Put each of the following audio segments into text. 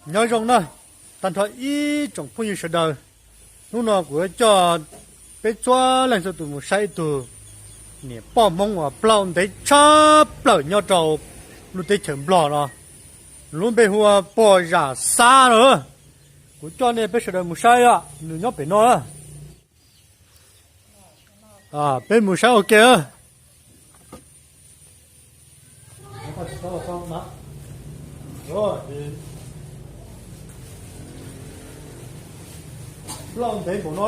Nyob zoo na, tag nrho ib tsoom phooj ywg sawv daws, hnub no kuv yuav coj peb txhua leej txhua tus mus saib ib tug niam poj Hmoob uas plaub hau ntev tshaj plaws nyob rau lub teb chaws Nplog no, lub npe hu ua Pog Zam Xab no. Kuv coj nej peb sawv daws mus saib os, nws nyob pem no. Peb mus saib ua ke. Plaub hau ntev npaum no.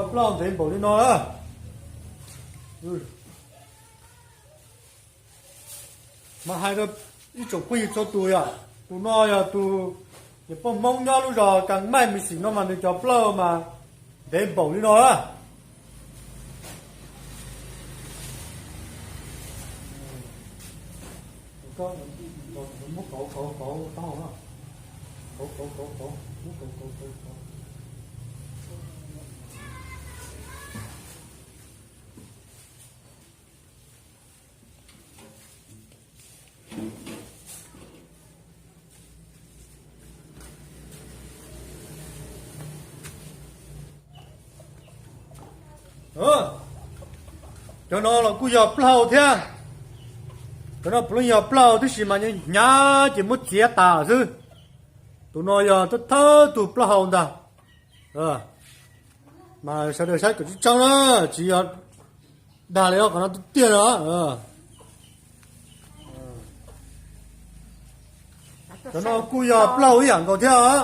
Plaub hau ntev npaum li no. Mas hais rau ib tsoom phooj ywg txhua tus yom, tus no yog tus niam poj Hmoob nyob lub zos Kas Maij Mexis no mas nws cov plaub hau mas ntev npaum li no. Cov no los kuj yog plaub hau thiab. Cov no puav leej yog plaub hau tab sis mas hnyav ces muab txiav tas xwb. Tus no yog thawj tug plaub hau ntag. Mas sawv daws saib kom tseeb tseeb na, tsis yog dag li qhov no tiag tiag no. Cov no kuj yog plaub hau ib yam nkaus thiab.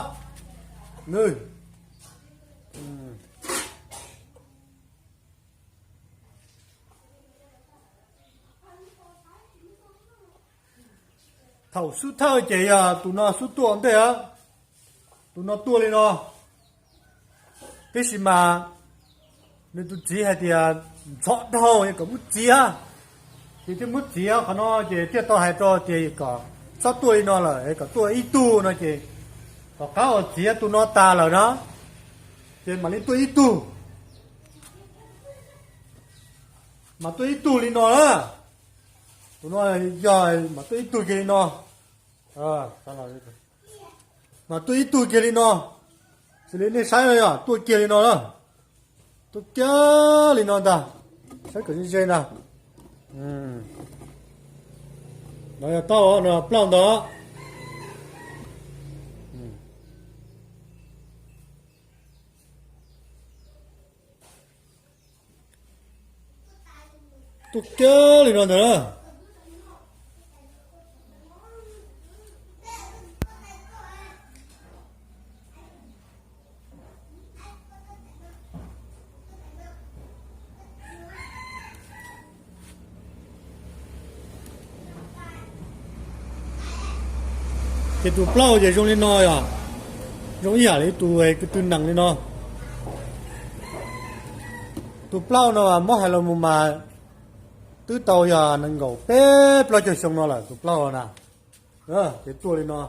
Thaum xub thawj ces yog tus no xub tuaj ntej, tus no tuaj li no. Tab sis mas nws tus txiv hais tias ntxhov dhau es kom muab txiav, ces thiaj muab txiav qhov no ces thiaj tau hais rau tias kom txhob tuaj li no lawm es kom tuaj ib tug no ces, tom qab uas txiav tus no tas lawm na, ces mam li tuaj ib tug. Mas tuaj ib tug li no na. Tus no yog mas tuaj ib tug kiag li no. Mas tuaj ib tug kiag li no, xws li nej saib no yog tuaj kiag li no na. Tuaj kiag li no ntag, saib kom ze ze ntag. No yog taub hau no, plaub hau ntawd. Tuaj kiag li no ntag na. Ces tus plaub ces zoo li no yog, zoo ib yam li tus ko tw nees li no. Tus plaub no muab hais los mus mas twb tau yog nees nkaum peb plaub caug xyoo no lawm tus plaub na. Ces tuaj li no,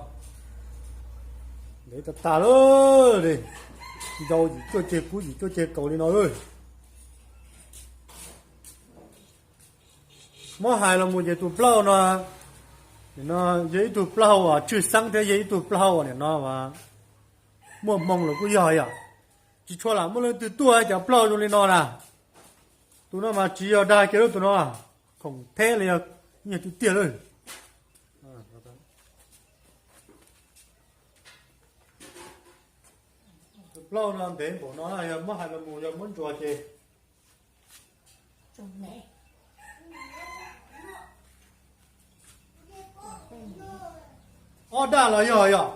ntev tas tas lawm li, ntau yim cuaj ceg kub yim cuaj ceg kaus li no. Muab hais los mus ces tus plaub no, nim no yog ib tug plaub uas tshwj xeeb thiab yog ib tug plaub uas nim no muaj hmoo los kuj yog yom. Tsis tshua lam muaj leej twg tuaj cov plaub zoo li no na. Tus no mas tsis yog dag kiag lub, tus no khoom theb li, yog tiag tiag lawm. Tus plaub no ntev npaum no yog muab hais los mus yog muab ntsuas ces ob daj los yog yom.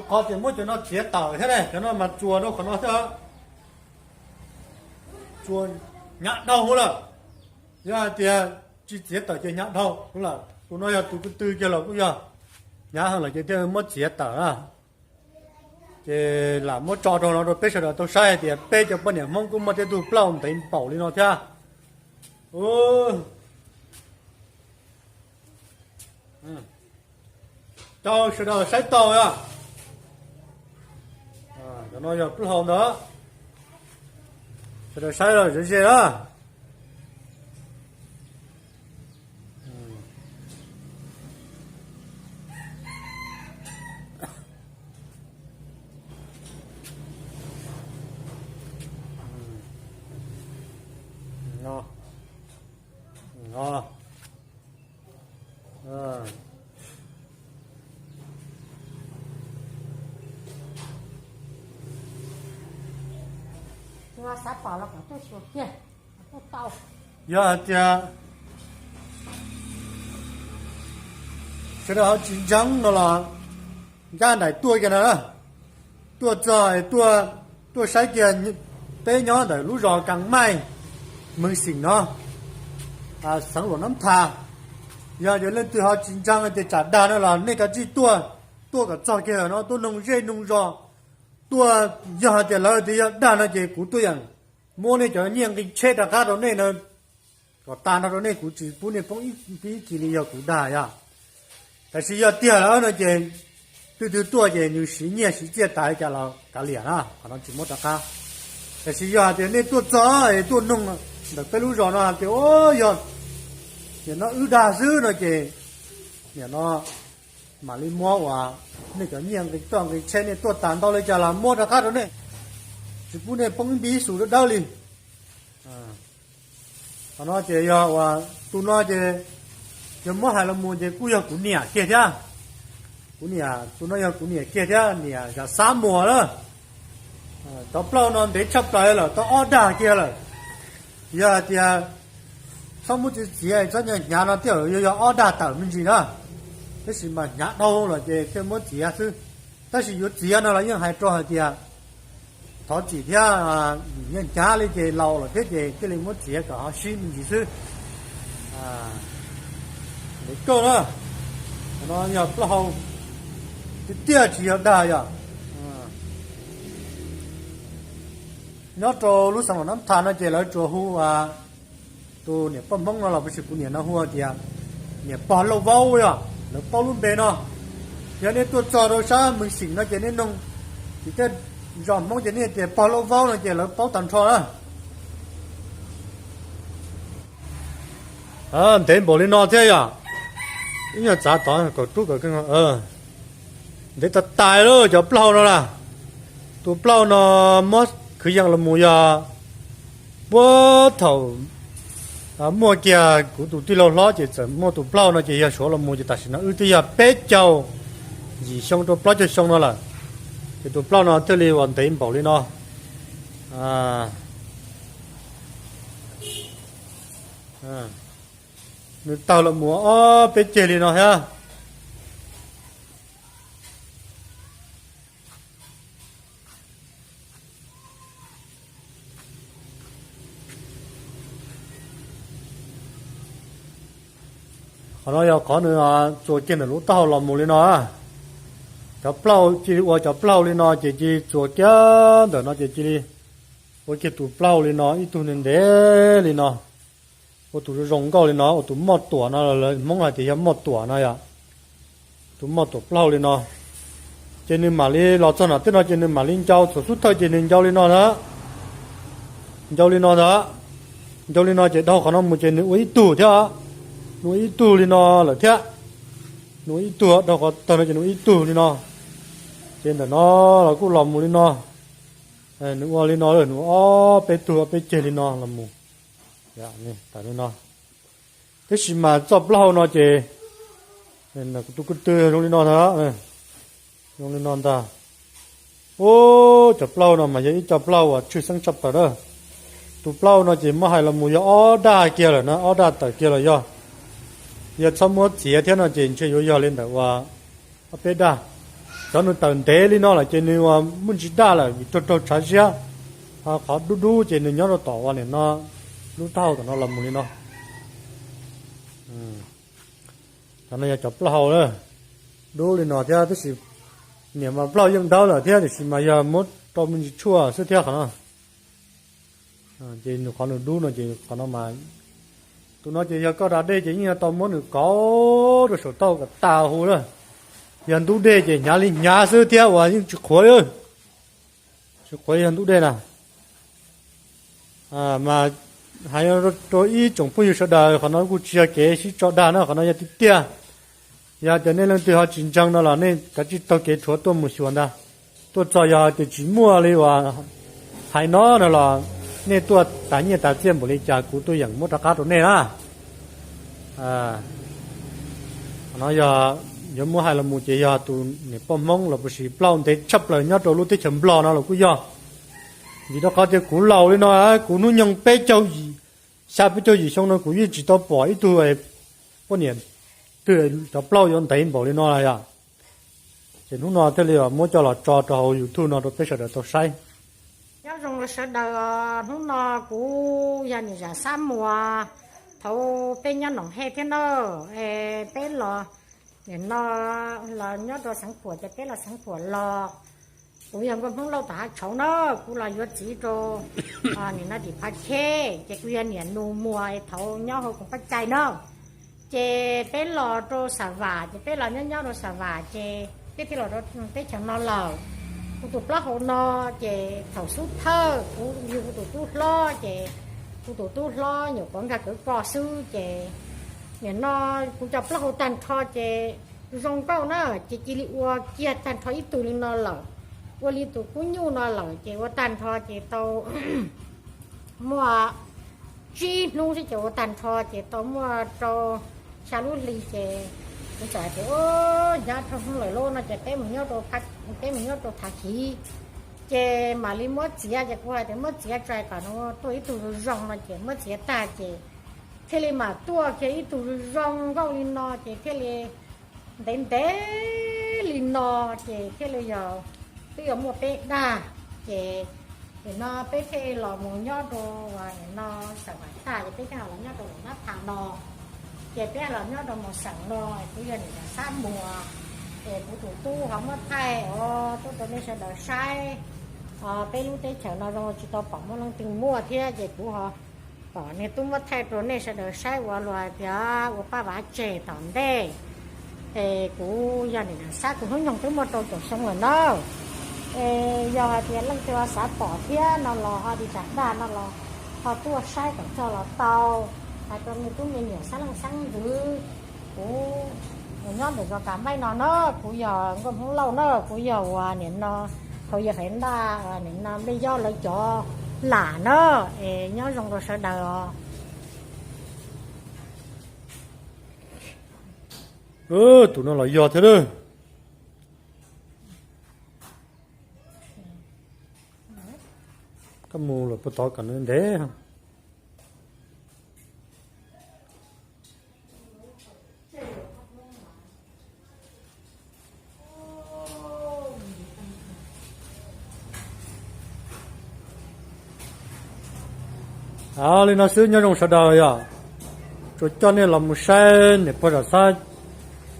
Qhov tias muab cov no txiav tawm thiab ne, cov no mas tsuas rau qhov no xwb. Tsuas hnyav dhau lawm. Yog hais tias tsis txiav tawm ces hnyav dhau lawm. Tus no yog tus ko tw kiag los kuj yog hnyav heev lawm ces thiaj muab txiav tawm na. Ces lam muab tso rau no rau peb sawv daws tau saib hais tias peb cov poj niam Hmoob kuj muaj tej tug plaub ntev npaum li no thiab. Caw sawv daws saib tau. Cov no yog plaub hau ntawd. Rau saib los ze ze na. No, no. Yog hais tias sawv daws ho tsis ntseeg no los ncaj nraim tuaj kiag no na. Tuaj txog es tuaj, tuaj saib kiag peb nyob ntawm lub zos Kas Maij, Meej Xim no, xeev Luam Nab Tha. Yog tias leej twg ho tsis ntseeg tias tsam dag no los nej kav tsij tuaj, tuaj kom txog kiag no tuaj noog zej noog zos. Tuaj, yog hais tias lawv tias yog dag no ces kuv tuaj yeem muab nej cov nyiaj nqi tsheb rov qab rau nej no kom tag nrho rau nej, kuv tsis pub nej poob ib kis li yog kuv dag yog. Tab sis yog tiag lawm no ces twg twg tuaj ces nws siv nyiaj siv txiaj tas li cas los kav liam na, qhov no tsis muab rov qab. Tab sis yog hais tias nej tuaj txog es tuaj noog ntawm peb lub zos no hais tias yog nim no wb dag xwb no ces nim no mam li muab uas nej cov nyiaj nqi toj nqi tsheb nej tuaj tas ntau li cas los muab rov qab rau nej, tsis pub nej poob ib npib xus dawb dawb li. Qhov no ces yog uas tus no ces yog muab hais los mus ces kuj yog kuv niam kiag thiab. Kuv niam, tus no yog kuv niam kiag thiab, niam Zam Xab Muas na. Cov plaub no ntev tshaj plaws lawm, tau ob dag kiag lawm. Yog hais tias txhob muab txiav txiav txhob hnyav hnyav no thiaj yog ob dag tawm me ntsis na. Tab sis mas hnyav dhau lawm ces thiaj muab txiav xwb. Tab sis yuav txiav no los yeej hais rau hais tias thov txim thiab, hnyav hnyav li ces laus lawm thiab ces thiaj li muab txiav kom ho sib me ntsis xwb. Ntev kawg na. No yog plaub hau tiag tiag tsis yog dag yog. Nyob rau lub xeev Luam Nab Tha no ces lawv tsuas hu tus niam poj Hmoob no los puas tsis, kuv niam no hu tias niam pog Lauj Vaub yog lawv paub lub npe no. Yog nej tuaj txog rau sab Meej Xim no ces nej noog tim tej zos Hmoob ces nej tias pog Lauj Vaub no ces lawv paub tag nrho na. Ntev npaum li no thiab yog. Ib nyuag txav tod kaum rub kaum keej. Ntev tas tas lawm cov plaub hau no na. Tus plaub hau no muab kwv yees los mus yog puag thaum muaj kiag kuv tus tij laug hlob ces txawm muaj tus plaub hau no ces yog suav los mus ces tam sim no wb twb yog peb caug yim xyoo rau plaub caug xyoo no lawm. Ces tus plaub hau no thiaj li uas ntev npaum li no. Nws tawg los mus ob peb ceg li no thiab. Qhov no yog qhov nws txuas kiag ntawm lub taub hau los mus li no. Cov plaub hau cia li ua cov plaub hau li no ces cia li txuas kiag ntawm no ces cia li ua kiag tus plaub hau li no ib tug ntev ntev li no. Ua tus zoo zoo nkauj li no, ua tus moj tuam no, lawv Hmoob hais tias yog moj tuam no yom. Tus moj tuam plaub hau li no. Ces nws mam li los txog nram tej no ces nws mam li ncau txhua xub thawj ces nws ncau li no ntag. Ncau li no ntag. Ncau li no ces dhau qhov no mus ces nws ua ib tug thiab. Nws ua ib tug li no lawm thiab. Nws ua ib tug dhau qhov tawg no ces nws ua ib tug li no. Ces ntawm no los kuj los mus li no. Nws ua li no, nws ua ob peb tug ob peb ceg li no los mus. Tawm li no. Tab sis mas txoj plaub hau no ces tus ko tw zoo li no ntag. Zoo li no ntag. Ub, cov plaub hau no mas yog ib co plaub hau uas tshwj xeeb tshaj plaws na. Tus plaub hau no ces muab hais los mus yog ob dag kiag lawm na, ob dag tawm kiag los yog. Yog txhob muab txiav thiab no ces ntshe yuav yog li ntawm uas ob peb dag. Cov nws tawm ntev li no lawm ces nws uas muaj ntsis daj lawm vim raug raug tshav ziab. Qhov dub dub ces nws nyob rau tom uas nim no lub taub hau tom no los mus li no. Cov no yog cov plaub hau na, dub li no thiab tab sis niam mas plaub hau yeej dawb lawm thiab tiam sis mas yog muab rau me ntsis tshuaj xwb thiab qhov no. Ces nws qhov nws dub no ces qhov no mas, tus no ces yog koj da dej ces yeej yuav tau muab nws kauv rau saum taub hau kom tas hu na. Yog ntub dej ces hnyav li hnyav xwb thiab uas yeej tsis qhuav li. Tsis qhuav yog ntub dej na. Mas hais rau ib tsoom phooj ywg sawv daws, qhov no kuj tsis yog kev sib tso dag na, qhov no yog tiag tiag. Yog tias nej leej twg ho tsis ntseeg no los nej kav tsij taug kev rhuav tuaj mus xyuas ntag. Tuaj txog yog tias tsis muaj li uas hais no no los nej tuaj tas nyiaj tas txiaj npaum li cas kuv tuaj yeem muab rov qab rau nej na. Qhov no yog yuav muab hais los mus ces yog tus niam poj Hmoob los puas sis plaub ntev tshaj plaws nyob rau lub teb chaws Nplog no los kuj yog. Vim rau qhov tias kuv laus li no, kuv hnub nyoog peb caug yim, xya peb caug yim xyoo no kuv yeej tsis tau pom ib tug poj niam twg cov plaub yuav ntev npaum li no yom. Ces hnub no thiaj li muab coj los tso rau hauv YouTube no rau peb sawv daws tau saib. Nyob zoo sawv daws, hnub no kuv yog niam Zam Xab Muas, thaum peb nyob Noom Hej thiab na, es peb los nim no los nyob rau Xeev Khuam ces peb los Xeev Khuam los. Kuv yog nkauj Hmoob Lauj tom Hav Tshauv na, kuv los yuav txiv rau nim no tim Phav Cheb, ces kuv yog niam Nus Muas es thaum nyob hauv Koom Paj Cai na. Ces peb los rau Xa Vam, ces peb los nyob nyob rau Xa Vam, ces peb thiaj los rau teb chaws no lawm. Kuv tus plaub hau no, ces thaum xub thawj kuv yug kuv tus tub hlob, ces kuv tus tub hlob nyuam qhuav nkag kwv koj xwb, ces nim no kuv cov plaub hau tag nrho ces zoo nkauj na, ces cia li ua kiag tag nrho ib tug li no lawm. Ua li tus kub nyuj no lawm ces ua tag nrho ces tau muaj tsib hnub xwb ces ua tag nrho ces tau muaj rau xya lub hli ces kuv txawm hais tias, ub, hnub lawm lauj no ces peb mus nyob rau, peb mus nyob rau Thav Khiv, ces mam li muab txiav. Ces kuv hais tias muab txiav tso kom tuaj ib tug zoo zoo no ces muab txiav tag ces thiaj li mam tuaj kiag ib tug zoo nkauj li no ces thiaj li ntev ntev li no ces thiaj li yog twb yuav muaj peb dag. Ces nim no peb thiaj los mus nyob rau nim no Xa Vam tag ces peb thiaj los nyob rau Vam Nab Tham no. Ces peb los nyob rau Mos Xeem no, kuv yog niam Zam Xab Muas, ces kuv tus tub ho muab thaij os tuaj rau nej sawv daws saib. Peb lub teb chaws no zoo tsis tau pom muaj leej twg muaj thiab ces kuv ho pom niag tub muab thaij rau nej sawv daws saib ua luag hais tias ua paj vav tseg tom ntej. Es kuv yog niam Zam Xab, kuv hnub nyoog twb muaj rau caum xyoo lawm na. Es yog hais tias leej twg xav pom thiab no los ho li cas dag no los ho tuaj saib kom txog los tau. Hais rau me tub me nyuam xab leej xab ntxwv, kuv nyob ntawm zos Kav Maij no na, kuv yog nkauj Hmoob Lauj na, kuv yog uas nim no thaum yawg Faiv Ntaj, nim no Nplej Yob lawv cov lam na. Es nyob zoo rau sawv daws os. Tus no los yog thiab lawm. Koj mus lawm puag tod kom ntev. Li no xwb, nyob zoo sawv daws yom. Tsuas coj nej los mus saib niam pog Zam Xab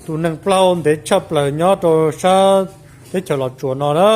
tus neeg plaub hau ntev tshaj plaws nyob rau sab teb chaws Los Tsuas no na.